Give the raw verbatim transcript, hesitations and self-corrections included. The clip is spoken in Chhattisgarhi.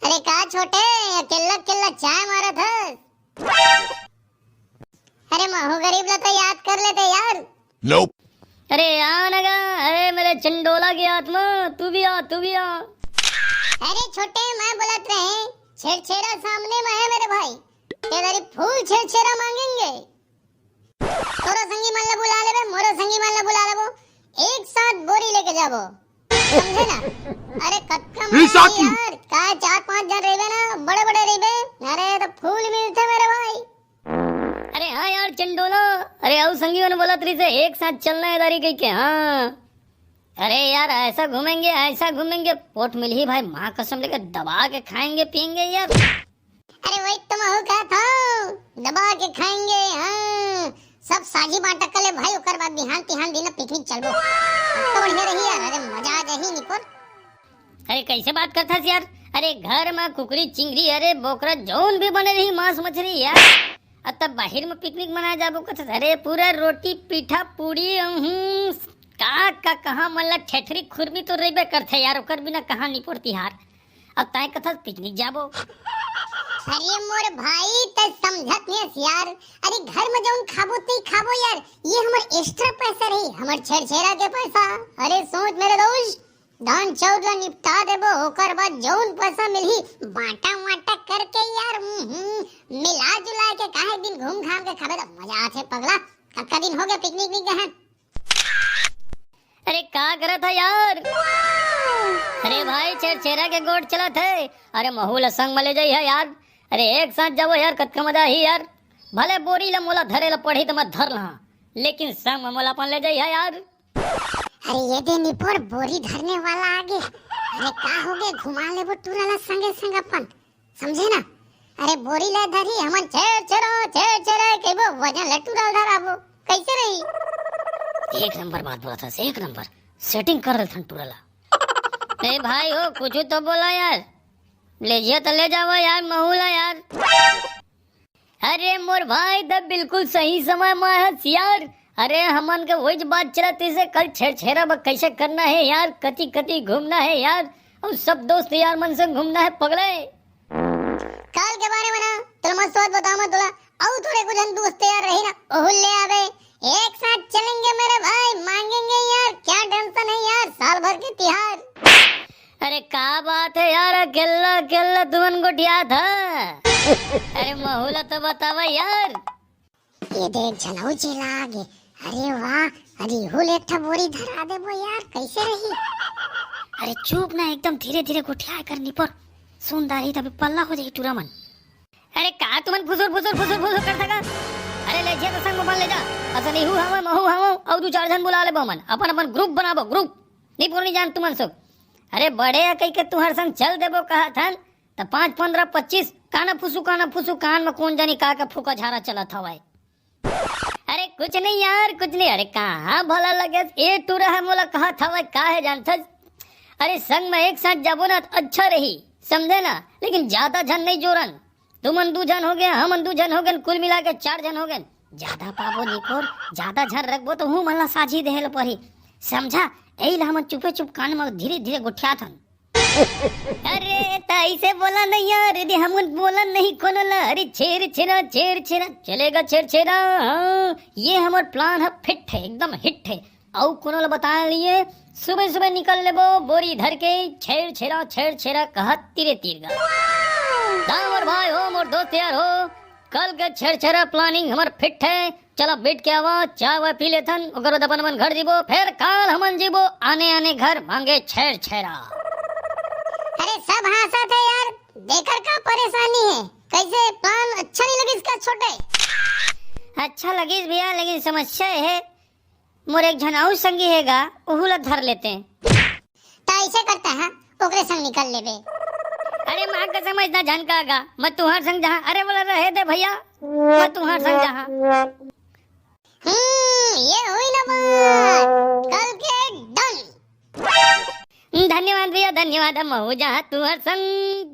अरे का छोटे, अकेल्ला अकेल्ला चाय मारत हस? अरे महू गरीब ला तो याद कर लेते यार। अरे आ ना गा, अरे मेरे चंडोला की आत्मा, तू भी आ, तू भी आ। अरे छोटे, मैं बोलत रहे, छेरछेरा सामने में है मेरे भाई, तेरे फूल छेरछेरा मांगेंगे। तोरो संगी मन ला बुला लेबे, मोरो संगी मन ला बुला लेबो, एक साथ बोरी लेके जाबो, समझे ना? अरे कतका मजा आही यार, का चार पांच जन रहिबे ना, बड़े बड़े रहिबे, अरे तो फूल मिलथे मेरे भाई। अरे हाँ यार चंडोला, अरे अउ संगी मन बोलत रहिसे एक साथ चलना है दारी कहिके, हाँ। अरे यार ऐसा घूमेंगे, ऐसा घूमेंगे, पोट मिलही भाई, माँ कसम लेके दबा के खाएंगे पिएंगे यार। अरे वही तो महू कहत हूँ, दबा के खाएंगे, हाँ। सब साझी बांटा कर ले भाई, ओकर बाद बिहान तिहान दिन पिकनिक चलबो। तो बढ़िया रही यार, अरे मजा आ जाही निपोर। अरे कैसे बात करत हस यार? अरे घर में कुकरी चिंगरी, अरे बोकरा जौन भी बने रही, मांस मछली यार, अब तब बाहर में पिकनिक मनाए जाबो कथस। अरे पूरा रोटी पीठा पूरी, हम्म, का का कहाँ मन ला ठेठरी खुरमी तो रहिबे करथे यार, ओकर बिना कहाँ निपोर तिहार। अब तैं कथस पिकनिक जाबो। अरे मोर भाई, तैं समझत नइस यार। अरे घर में जौन खाबो ते खाबो यार, ये हमर एक्स्ट्रा पैसा रही, हमर छेरछेरा के पैसा। अरे सोच मेरे दोस्त, धान चाउर ला निपटा देबो, ओकर बाद जौन पैसा मिलही बांटा वांटा करके यार, हम्म, मिला जुला के काहे दिन घूम घाम के खाबे त मजा आथे पगला। कतका दिन हो गया पिकनिक नहीं गए हैं। अरे का करत है यार? अरे भाई छेरछेरा के गोठ चलत है। अरे महू ला संग में ले जाई है यार। अरे एक साथ जाबो यार, कतका मजा ही यार। भले बोरी ला मोला धरे ला पड़ही त मैं धर लहा, लेकिन संग में मोला अपन ले जाई है यार। अरे ये दे निपोर बोरी धरने वाला आगे। अरे का हो गे, घुमा लेबो टूरा ला संगे संग अपन, समझे ना? अरे बोरी ला धरी हमन छेरछेरा छेरछेरा कहिबो, वजन ला टूरा ला धराबो, कैसे रही? एक नंबर बात बोलत हस, एक नंबर सेटिंग कर रहे टूरा ला। ए भाई हो, कुछ तो बोला यार, ले जिया तो ले जावा यार, महू ला यार। अरे मोर भाई, त बिल्कुल सही समय में है यार। अरे हमन के वही बात चलत इसे, कल छेरछेरा ब कैसे करना है यार, कति कति घूमना है यार, और सब दोस्त यार मन से घूमना है पगले। कल के बारे में ना तोला मस्त बात बताऊं मैं तोला, और थोड़े कुछ हम दोस्त यार रही ना, ओहू ले आवे, एक साथ चलेंगे मेरे भाई, मांगेंगे यार, क्या टेंशन है यार, साल भर के तिहार। अरे का बात है यार, अकेला अकेला तुमन गोठियात ह। अरे महू ला तो बतावा यार। ये देख झन अउ चेला आगे। अरे वाह, अरे इहू ले एक ठा बोरी धरा देबो यार, कैसे रही? अरे चुप ना, एकदम धीरे धीरे गोठिया कर निपोर, सुन डारही तभी पल्ला हो जाही टूरा मन। अरे का तुमन फुसुर फुसुर फुसुर फुसुर करथा का? अरे ले जिया तो संग में ले जा। असन इहू हवय, महू हवं, अउ दू चार झन बुला लेबो हमन। अपन अपन ग्रुप बनाबो, ग्रुप। नहीं बोलनी जान तुमन सब। अरे बड़े ह कहिके तुंहर संग चल देबो कहत हन, त पाँच, पन्द्रह, पच्चीस काना फुसू, काना फुसू कान में कोन जानी का के फूका झारा चलत हवय। अरे कुछ नहीं यार, कुछ नहीं। अरे कहाँ भला लगे ए टूरा ह मोला कहत हवय, का हे जानथस? अरे संग में एक साथ जाबो ना त अच्छा रही, समझे ना? लेकिन ज्यादा झन नहीं जोरन। तुमन दू झन हो गए, हमन दू झन हो गए, कुल मिला के चार झन हो गए। ज्यादा पाबो निपोर, ज्यादा झन रखबो तो हूँ मन ला साझी देहे ल पड़ही, समझा? एही ला हमन चुपे चुप कान में धीरे धीरे गोठियात हन। अरे त ऐसे बोला नहीं यार, यदि हमन बोला नहीं कोनो ला, अरे छेरछेरा, छेरछेरा, चलेगा छेरछेरा। हाँ, ये हमर प्लान है, फिट है, एकदम हिट है। अउ कोनो ला बता लिए, सुबह सुबह निकल लेबो बोरी धर के, छेरछेरा, छेरछेरा कहत तीरे तीर गा। दा मोर भाई हो, मोर दोस्त यार हो, कल के छेरछेरा प्लानिंग हमर फिट है। चला बैठ के आवा, चाय वाय पी लेथन, ओकर बाद अपन अपन घर जीबो, फिर काल हमन जीबो आने आने घर मांगे छेरछेरा। अरे सब हाँसत है यार, देकर का परेशानी है? कैसे प्लान अच्छा नहीं लगिस का छोटे? अच्छा लगिस भैया, लेकिन समस्या ये है, मोर एक झन अउ संगी हे गा, उहू ला धर लेते। त ऐसे करता है, ओकरे संग निकल लेबे। अरे माँ कसम, अइसना झन का गा, मैं तुंहर संग जहाँ। अरे बोला रहे दे भैया, मैं तुंहर संग जहाँ। हम्म, ये हुई ना बात, कल के डन। धन्यवाद भैया, धन्यवाद, हम हो जहाँ तुंहर संग।